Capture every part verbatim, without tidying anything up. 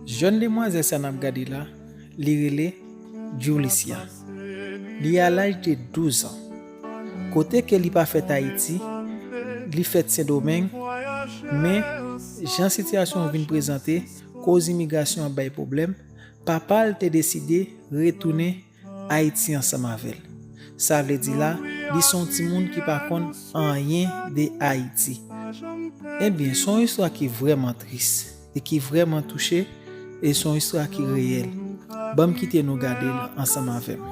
Jèn demwazèl sa n ap gade la, li rele Julissa. Li a laj de douz an. Kote ke li pa fèt Ayiti, li fèt Sendomeng, men jan sitiyasyon an vin prezante, koz imigrasyon an bay pwoblèm, papa l te deside retounen Ayiti ansanm avè l. Sa vle di la, li se yon timoun ki pa konn anyen de Ayiti. Ebyen, se yon istwa ki vrèman tris e ki vrèman touche, e se yon istwa ki reyèl. Ban m kite nou gade l ansanm avè m.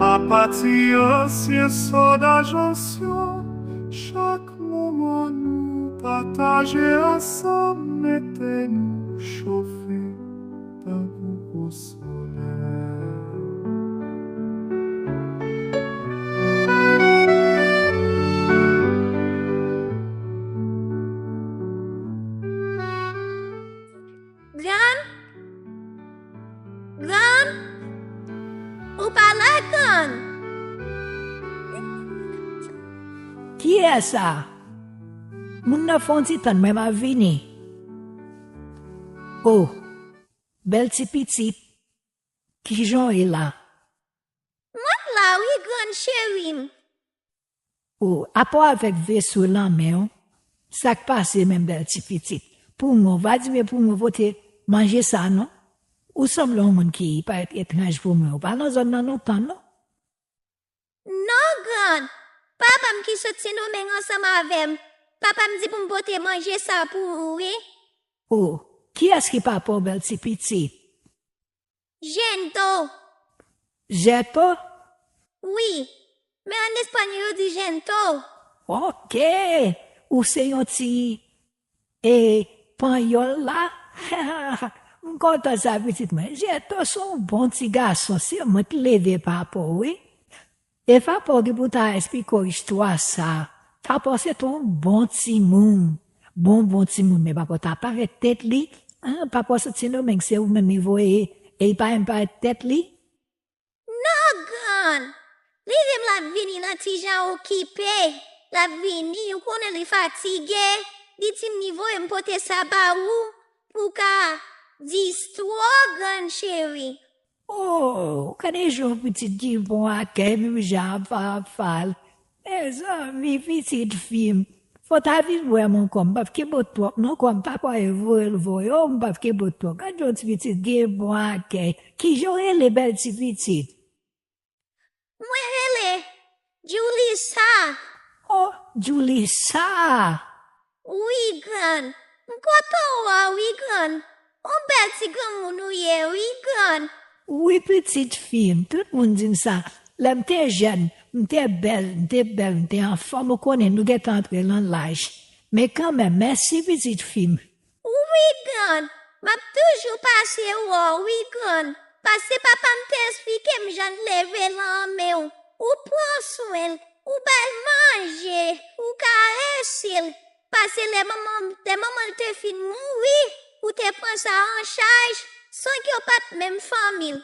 Apati ansyen sòda Jansyon, chak moman nou pataje ansanm mete nou chofe tankou gwo solèy. Grann? Grann? Ou pa la, Grann? Kiyès sa? Moun nan fè yon ti tann, mwen m ap vini. O, bèl ti pitit, kijan w ye la? Mwen la wi, grann cheri m. O, apa w avèk veso lan men w, sa k pase menm, bèl ti pitit? Pou mwen, w pa di men pou mwen pote manje sa non. Ou sanble yon moun ki parèt etranj pou mwen. Ou pa nan zòn nan lontan non. Non, grann. Papa m ki sot Sendomeng ansanm avè m. Papa m di pou m pote manje sa pou ou wi. O, kiyès ki papa w, bèl ti pitit? Jento. Jento? Wi, men an espanyòl yo di jento. Oke, ou se yon ti e panyòl la. M kontan sa, pitit mwen. Jento se yon bon ti gason, se mwen ki leve papa w wi. E papa w ki pou ta esplike w istwa sa. Papa w se te yon bon timoun. Bon, bon timoun, men papa w ta parèt tèt li. An, papa w sot Sendomeng, se ou menm li voye, e li pa menm parèt tèt li? Non, grann. Li di m l ap vini, l an ti jan okipe. L ap vini, ou konnen li fatige. Li di m li voye m pote sa ba ou pou w ka distwè w, grann cheri. O, gade jan yon pitit ki bon akèy, menm jan ap ap fal. Mezanmi, pitit fi m, fò w ta vin wè m ankò, m p ap kenbe w twòp non, kòm papa w voye l voye w, m p ap kenbe w twòp. Gade yon ti pitit gen bon akèy. Kijan w rele, bèl ti pitit? Mwen rele Julissa. O, Julissa! Wi, grann. M kontan wè w wi, grann. On bèl ti granmoun ou ye wi, grann. Wi, pitit fi m, tout moun di m sa. Lè m te jèn, m te bèl, m te bèl, m te anfòm, ou konnen, nou gentan antre nan laj. Men kanmenm, mèsi, pitit fi m. Wi, grann, m ap toujou pase wè w wi, grann, paske papa m te esplike m jan l leve l an men w, ou pran swen l, ou ba l manje, ou karese l, paske lè manman, lè manman l te fin mouri, ou te pran sa an chaj, san ke w pa t menm fanmi l.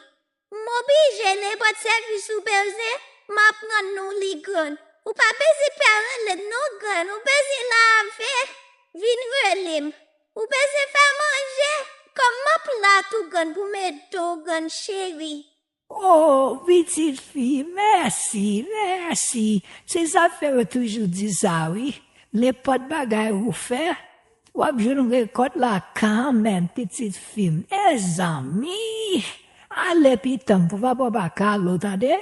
M oblije, nenpòt sèvis ou bezwen, m ap rann ou li, grann. Ou pa bezwen pè rele m non, grann, ou bezwen lave, vin rele m. Ou bezwen fè manje, kòm m ap la tou, grann, pou m ede w, grann cheri. O, pitit fi, mèsi, mèsi. Se sa k fè yo toujou di sa wi. Nenpòt bagay ou fè, w ap jwenn rekòt la kanmenm, pitit fi m. Mezanmi! Ale pitan m pou papa w pa kale w, tande?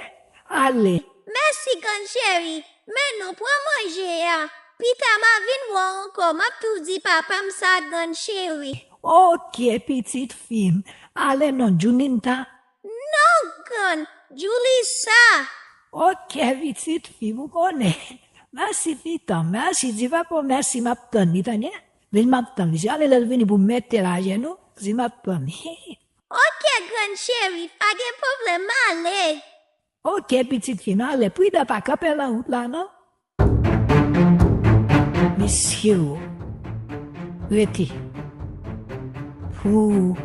Ale! Mèsi, grann cheri. Men non, pran manje a. Pita m a vin wè w ankò, m ap tou di papa m sa, grann cheri. Oke, pitit fi m. Ale non, Juninta. Non, grann, Julissa. Oke, pitit fi m, ou konnen. Mèsi, pitan m. Mèsi, di papa w mèsi, m ap tann li, tande? Vin, m ap tann li. Jan li lè l vini pou m mete l ajenou, di m ap tann li. Oke, grann cheri, pa gen pwoblèm, m ale. Oke, pitit fi m, ale, pridan, pa kanpe nan wout la, non. Mesye o, rete. Pou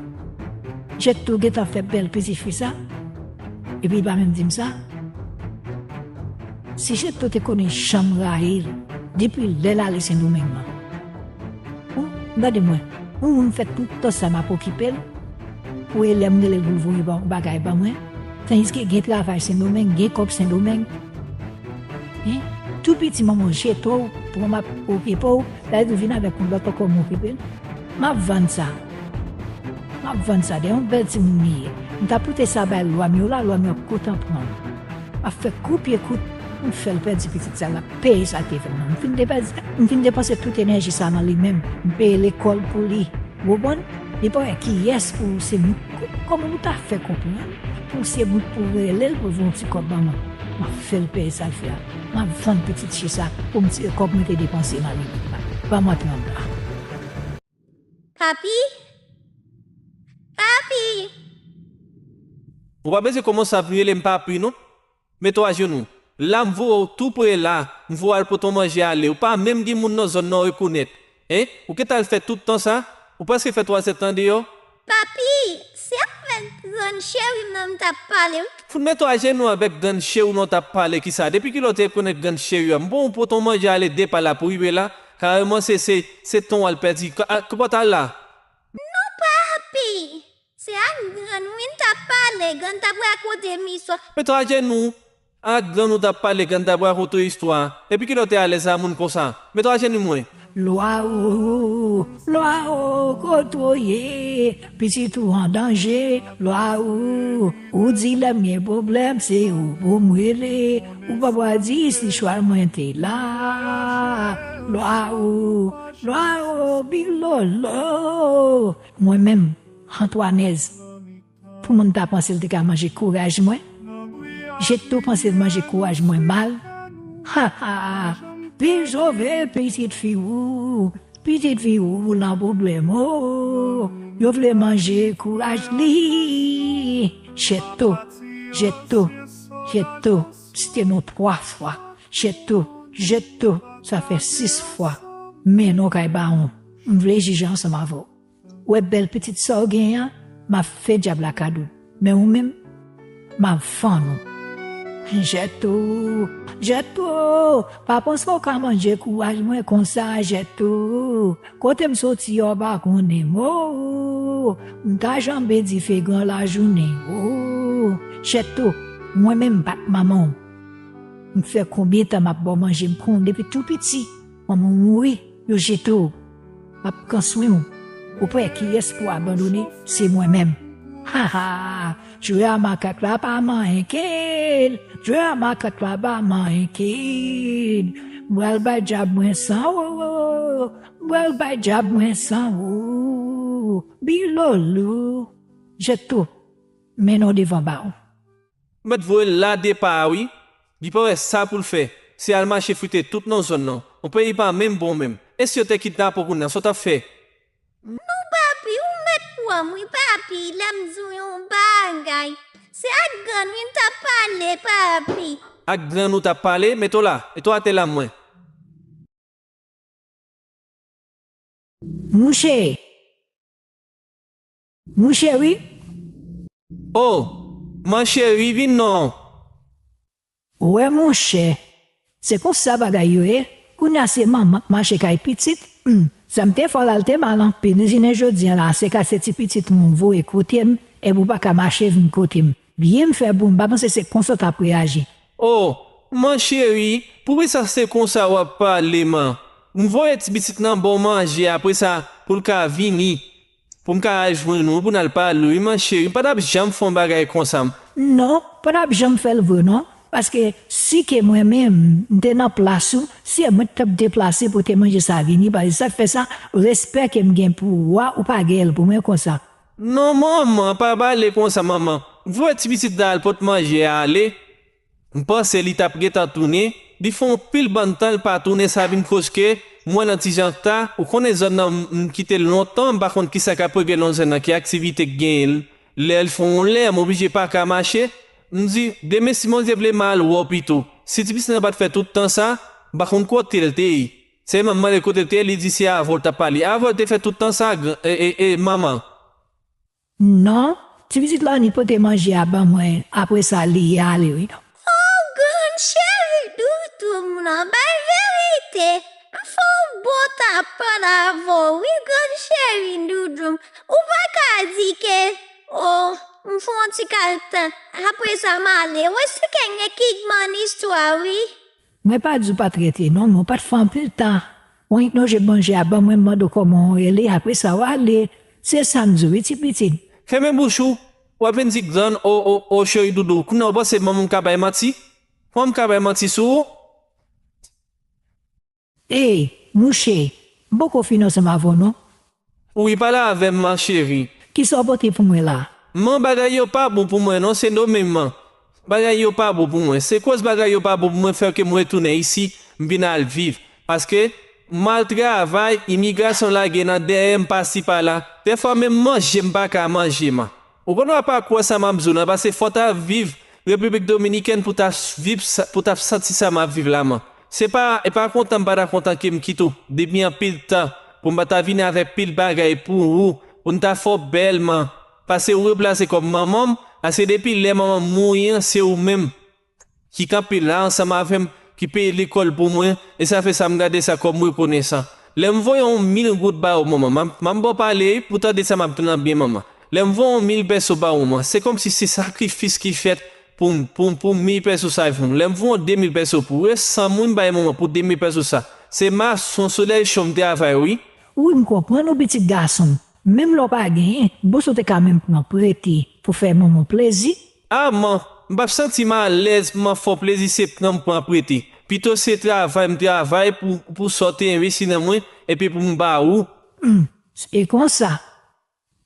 Jento gentan fè bèl pitit fi sa, epi li pa menm di m sa. Si Jento te konnen jan m rayi l depi lè l ale Sendomeng nan. Bon, gade mwen. Pou moun fè tout tan sa m ap okipe l, pou e lè m rele l pou l voye ba- bagay ban mwen, tandiske gen travay Sendomeng, gen kòb Sendomeng. Hein? Tou piti manman w jete w, pou m ap okipe w, lè l vin avèk yon lòt ankò m okipe l. M ap vann sa. M ap vann sa, de yon bèl timoun li ye. M t ap pote sa bay Lwamyo la, Lwamyo ap kontan pran l. M ap fè kou pye kout pou m fè l pèdi pitit sa, l ap peye sa l te fè m nan. M fin depèdi, m fin depanse tout enèji sa nan li menm. M peye lekòl pou li. Ou konprann? Li pa wè kiyès pou se moun. Kò- Kòman nou ta fè konprann pou se moun pou rele l pou l voye yon ti kòb ban mwen? M ap fè l peye sa l fè a. M ap vann pitit chisa pou m tire kòb mwen te depanse nan li. Ban mwen trannde la. Papi? Papi? Ou pa bezwen kòmanse ap rele m papi non. Mete w ajenou. La m voye w tou pre la, m voye w al pote yon manje ale. Ou pa menm gen moun nan zòn nan w rekonèt. Hein? Ou gentan al fè tout tan sa? Ou prèske fè twazèdtan deyò? Papi, se avèk grann cheri m nan m t ap pale wi. Fout mete w ajenou avèk grann cheri w nan w t ap pale kisa? Depi kilè w te rekonèt grann cheri a? M bon ou pote yon manje ale depa la pou rive la. Kareman se, se, se tan w al pèdi. Ka- a- Kòman w t al la? Non papi, se ak grann wi m t ap pale, grann t ap rakonte m istwa. Mete w ajenou. Ak grann ou t ap pale, grann t ap rakonte w istwa. Epi kilè w te alèz a moun konsa? Mete w ajenou mwen. Lwa o, lwa o, kote w ye? Pitit ou an danje. Lwa o, ou di lè m gen pwoblèm, se ou pou m rele. Ou pa pral di si chwal mwen te la. Lwa o, lwa o, bilolo. Mwen menm, Antwanèz. Pou moun ta panse l te ka manje kouraj mwen. Jeto panse l manje kouraj mwen mal. Ha, ha, ha. Pi sove pitit fi ou. Pitit fi ou nan pwoblèm, o. Yo vle manje kouraj li. Jeto, Jeto, Jeto. Site non twa fwa. Jeto, Jeto. Sa fè sis fwa. Men non kay bawon. M vle jije ansanm avè w. Wè bèl pitit sa w genyen an, m ap fè dyab la kado. Men ou menm, m ap fann ou. Jeto, Jeto, pa panse w ka manje kouraj mwen konsa, Jeto. Kote m soti a w pa konnen m, o. M ta janbe dife gran lajounen, o. Jeto, mwen menm m pa t manman w. M fè konbyen tan m ap ba w manje, m konn w depi tou piti. Manman w mouri, yo jete w. M ap pran swen w. Ou pa wè kiyès pou abandone, se mwen menm. Ha, ha, jwe a makak la pa manyen kèl. Jwe a makak la pa manyen kèl. M pral bay dyab mwen san ou. M pral bay dyab mwen san ou. Bilolo. Jeto. Mennen w devan bawon. Mèt voye l la depa a wi. Li pa wè sa pou l fè. Se al mache frite tout nan zòn nan. Yon peyi pa menm bon menm. E si yo te kidnape w kounye a, sa w t ap fè? Non papi, ou mèt pran m wi papi, lè m di w yon bagay. Se ak grann wi m t ap pale papi. Ak grann ou t ap pale? Mete w la. Mete w atè la mwen. Mouche. Mouche wi. O, man cheri, vin non. Wè monchè, se konsa bagay yo ye. Kounye a se manman k mache kay pitit. Humm, sa m te fè w la, l te mal anpil. Jounen jodi a la, se ka se ti pitit mwen w voye kote m, epi w pa ka mache vin kote m. Byen m fè pou m pa panse se konsa w t ap reyaji. O, man cheri, poukisa se konsa w ap pale man? M voye ti pitit nan ba w manje, apre sa, pou l ka vini. Pou m ka al jwenn ou, pou n al pale, wi, man cheri, m pa t ap janm fè yon bagay konsa. Non, pa t ap janm fè l vre, non. Paske si ke mwen menm, m te nan plas ou, se mwen ki t ap deplase pote manje sa vini, paske sa k fè sa, respè ke m gen pou ou a, ou pa gen l pou mwen konsa. Non, manman, pa pale konsa, manman. Voye ti pitit la al pot manje a ale. M panse li t ap gentan tounen. Li fè yon pil bann tan l pa tounen, sa vin koz ke m wè l yon ti jan ta. Ou konnen zòn nan, m, m kite l lontan, m pa konn kisa k ap rive nan zòn nan, ki aktivite k genyen. Lè l fè yon lè, m oblije pa ka mache. M di, demen si Bondye vle, m al wè w pito. Si ti pitit lan pa t fè tout tan sa, m pa konn kote l te ye. Se m ap mande l kote l te ye, li di se avè w l t ap pale. Avè w l te fè tout tan sa, gran, e, e, e, manman. Non, ti pitit la ni pote manje a ban mwen, apre sa li ale wi. O grann cheri, doudou m nan bay verite. M fè yon bon tan ap pale avè w wi, grann cheri, doudou. Ou pa ka di ke, o, m fè yon ti kal tan, apre sa m ale. Wè se kenyen ki gman istwa, wi. Mwen pa di w pa trete, non, mwen pa t fè anpil tan. Mwen annik manje a ban mwen, m mande w kòman w rele, apre sa w ale. Se sa m di w, wi, ti pitit. Fèmen bouch ou, w ap vin di grann, o, o, o, cheri doudou. Kounye a w panse manman m ka bay manti? Manman m ka bay manti sou ou? Ey, mouche, m poko fin ansanm avè w non. Wi, pale avè m, ma chérie. Kisa w pote pou mwen la? Man, bagay yo pa bon pou mwen non, se nou menm man. Bagay yo pa bon pou mwen. Se koz bagay yo pa bon pou mwen fè ke m retounen isi, m vin al viv. Paske m al travay, imigrasyon lage nan dèyè m pasi pala. Dèfwa menm manje m pa ka manje man. Ou konn w ap pa kwè sa m ap di w lan, paske fò w ta viv Repiblik Dominikèn pou w ta viv sa, pou w ta santi sa m ap viv la man. Se pa, e pa kontan m pa ta kontan ke m kite w depi anpil tan, pou m pa ta vini avèk pil bagay pou ou, pou n ta fè w bèl man. Paske ou replace kòm manman m, a se depi lè manman m mouri an, se ou menm ki kanpe la ansanm avè m, ki peye lekòl pou mwen, e sa fè sa m gade sa kòm rekonesan. Lè m voye yon mil goud ba ou manman, m ap, m ap ba w pale wi, pou w tande sa m ap di w lan byen manman. Lè m voye yon mil pèso ba ou manman, se kòmsi se sakrifis ki fèt pou m, pou, pou mil pèso sa pou m. Lè m voye yon de mil pèso pou ou, e san mil m bay manman pou de mil pèso sa. Se mason, solèy cho m travay wi. Wi, m konprann ou pitit gason m. Menm lè w pa genyen, bon si w te ka menm pran prete pou fè manman w plezi. A man, m p ap santi m alèz pou m ap fè w plezi se pran m pran prete. Pito se travay m travay pou, pou sa w te envesti nan mwen, epi pou m ba ou. Hmm, e konsa?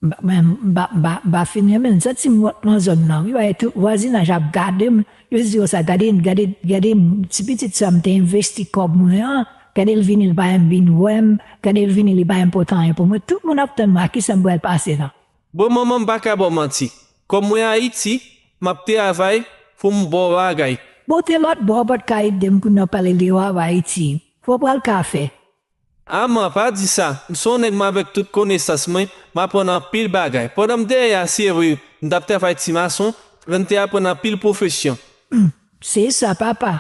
M pa, m pa, m pa, m pa fin renmen l. M santi m wont nan zòn nan wi, paske tout vwazinaj ap gade m. Yo di konsa, gade, gade, gade ti pitit sa m te envesti kòb mwen an. Gade l vini, li pa menm vin wè m. Gade l vini, li pa menm pote anyen pou mwen. Tout moun ap tann mwen, a kisa m pral pase la? Bon, manman, m pa ka ba w manti. Kòm mwen Ayiti, m ap travay pou m ba w bagay. Bon, te lòt bò, w pa t ka ede m kounye a w ap pale de w ap Ayiti. Fò w pral ka fè. A man, pa di sa. M se yon nèg mwen avèk tout konesans mwen, m aprann anpil bagay. Pandan m dèyè a, se vre, m t ap travay ti mason, men m te aprann anpil pwofesyon. Hmm, se sa, papa.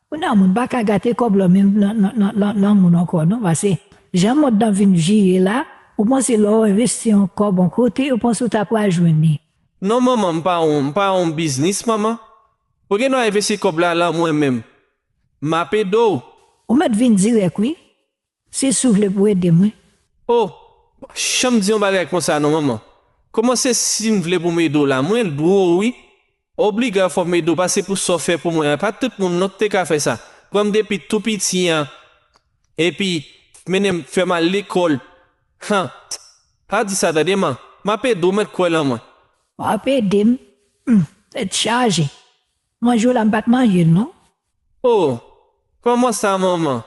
Kounye a, moun pa ka gate kòb lan men nan, nan, nan, nan, nan moun ankò, non, paske jan mond lan vin vire la, ou panse lè w envesti yon kòb yon kote, ou panse w ta pral jwenn li? Non, manman, m pa yon, m pa yon biznis, manman. Ou gen dwa envesti kòb la lan mwen menm. M ap ede w. Ou mèt vin dirèk, wi. Se si w vle pou w ede m, wi. O, pa janm di yon bagay konsa non, manman. Kòman se si m vle pou m ede w la? Mwen dwe w, wi. Oblidwa fò m ede w, paske pou sa w fè pou mwen an, pa tout moun non ki te ka fè sa. Pran m depi tou piti an, epi mennen m fè m al lekòl. Han, pa di sa tande man, m ap ede w, mèt kwè lan mwen. W ap ede m? Humm, tèt chaje. Manje w la m pa t manje l non. O, kòman sa manman?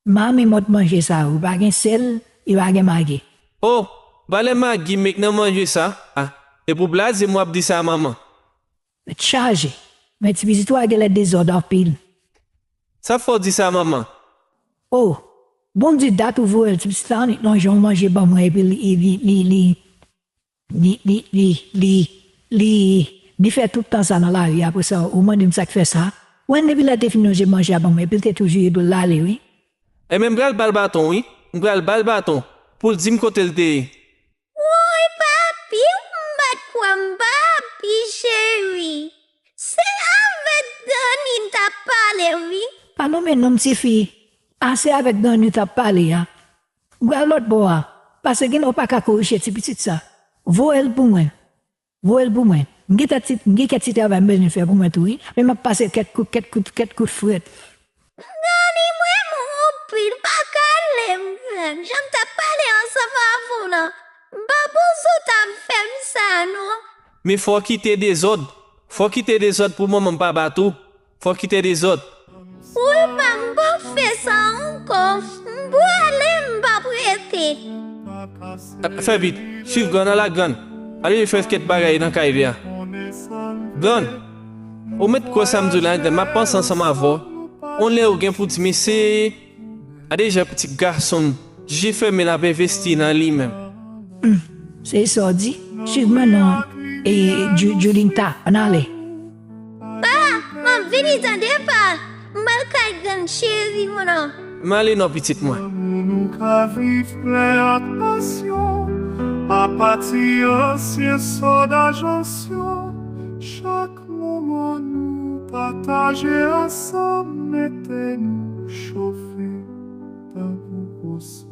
Mami mòd manje sa wi, pa gen sèl, li pa gen magi. O, valè magi m met nan manje sa a, e pou blaze m w ap di sa manman. Tèt chaje, men ti pitit ou a genlè dezòd anpil. Sa fè w di sa manman? O, Bondye dat ou voye l ti pitit la annik lonje yon manje ban mwen epi li, li, li, li, li, li, li, li, li, li fè tout tan sa nan lari, apre sa, ou mande m sa k fè sa? Ou wè depi lè l te fin lonje manje a ban mwen, epi l te toujou ede l ale, wi. Ebyen, m pral ba l baton, wi. M pral ba l baton pou l di m kote l te ye. Woy, papi, m pa t kwè m papi cheri. Se avèk Dani m t ap pale, wi. Pa nonmen non m tifi. A se avèk Dani w t ap pale a. Ou pral lòt bò a. Paske genlè w pa ka korije ti pitit sa. Voye l pou mwen. Voye l pou mwen. M gen kèk ti, m gen kèk ti travay m bezwen fè pou mwen tou wi. Men m ap pase kèk kout, kèk kout, kèk kout frèt. Dani, mwen mou anpil, pa kale m frè m. Jan m t ap pale ansanm avè w lan, m pa panse w t ap fè m sa non. Men fò w kite dezòd. Fò w kite dezòd pou manman m pa bat ou. Fò w kite dezòd. Wi pa m p ap fè sa ankò. M prale, m p ap rete. Fè vit. Swiv grann, al ak grann. Ale fè kèk bagay nan kay li a. Grann, ou mèt kwè sa m di w la, grann, m ap panse ansanm avè w. On lè ou gen pou di m eseye. Gade jan pitit gason m, je fèmen l ap envesti nan li menm. Humm, se sa w di? Swiv mwen non, e, Ju-, Julinta, ann ale. Pa, m ap vini tande pa. M al kay grann cheri mwen an. M ale non pitit mwen. Amour nou ka viv plen ak pasyon. Pati ansyen sòda Jansyon, chak moman nou pataje ansanm mete nou chofe tankou pwosè.